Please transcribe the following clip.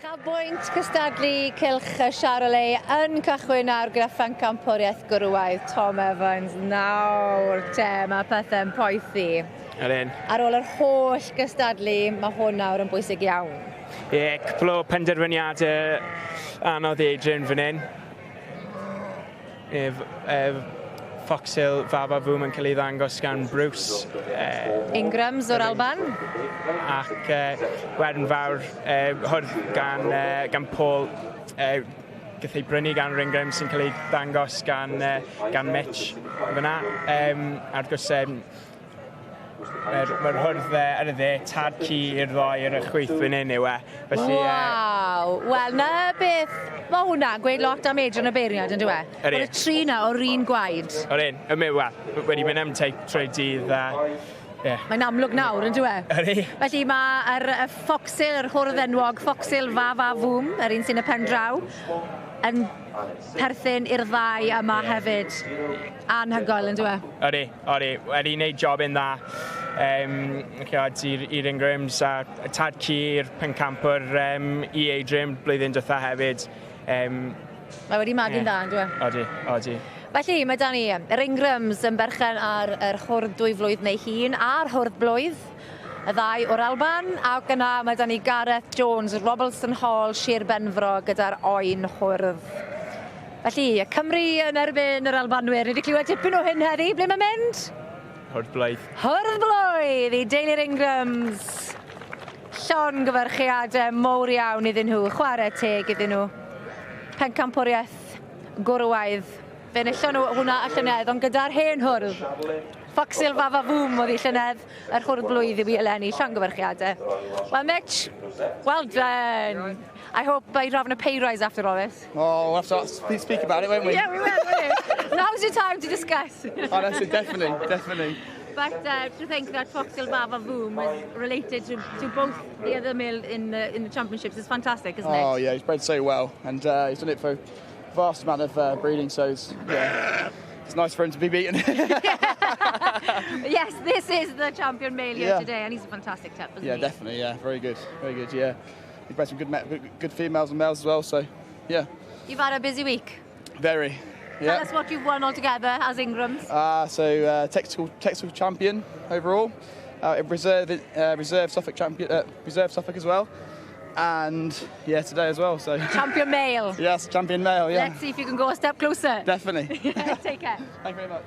Uchafbwynt cystadlu cylch y Charolais yn cychwyn nawr gyda phencampwriaeth gwrywaidd Tom Evans. Nawr te, mae pethau'n poethi. Yr un. Ar ôl yr holl gystadlu, mae hwn nawr yn bwysig iawn. Ie, yeah, cwpl o penderfyniadau anodd i Adrian fan hyn. Foxhill Vavavoom yn cael ei ddangos gan Bruce. Ingrams o'r Alban. Ac wedyn fawr hwrdd gan Paul, gath ei brynu gan yr Ingrams, sy'n cael ei ddangos gan Mitch fyna. A wrth gwrs, mae'r hwrdd ar y dde, tad ci i'r ddoi ar y chwith fan hyn yw e. Felly, Waw! Wel, na beth, mae hwnna'n gweud lot am Adrian y beirniad, yn dyw e? Bod y tri na o'r un gwaed. O'r un. Wel, wedi mynd am teip trwy dydd a... Yeah. Mae'n amlwg nawr, yn dyw e? Ydy. Felly mae'r Foxhill, yr hwrdd enwog, Foxhill Vavavoom, yr un sy'n y pen draw, yn perthyn i'r ddau yma hefyd. Anhygoel, yn dyw e? Ydy, ydy. Wedi wneud job yn dda i'r Ingrams a tad ci i'r pencampwr i Adrian blwyddyn diwetha hefyd. Mae wedi magu'n dda, yn dyw e? Odi, odi. Felly, mae da ni yr Ingrams yn berchen ar yr hwrdd dwy flwydd neu hun a'r hwrdd blwydd, y ddau o'r Alban, ac yna mae da ni Gareth Jones, Robertson Hall, Sir Benfro, gyda'r oen hwrdd. Felly, y Cymru yn erbyn yr Albanwyr. Ni wedi clywed tipyn o hyn heddi. Ble mae'n mynd? Hwrdd blwydd. Hwrdd blwydd i deulu'r Ingrams. Llongyfarchiadau mowr iawn iddyn nhw. Chwarae teg iddyn nhw. Pencampwriaeth gwrywaidd. Fe enillon nhw hwnna y llynedd, ond gyda'r hen hwrdd. Foxhill Vavavoom oedd hi llynedd, yr hwrdd blwydd i fi eleni. Llongyfarchiadau. Well, Mitch, well done. I hope you're having a pay rise after all this. Oh, we'll have to speak about it, won't we? Yeah, we will, won't we? Now's your time to discuss. Oh, that's it, definitely, definitely. But to think that Foxhill Vavavoom is related to both the other male in the championships is fantastic, isn't it? Oh, yeah, he's bred so well, and he's done it for a vast amount of breeding, so it's nice for him to be beaten. Yes, this is the champion male here today, and he's a fantastic tup, isn't Yeah, he? Definitely, yeah, very good, very good, yeah. He's bred some good females and males as well, so, yeah. You've had a busy week. Very, yeah. Tell us what you've won altogether as Ingrams. So, Texel champion overall, reserve Suffolk champion, reserve Suffolk as well, and yeah, today as well. So champion male. Yes, champion male. Yeah. Let's see if you can go a step closer. Definitely. Take care. Thank you very much.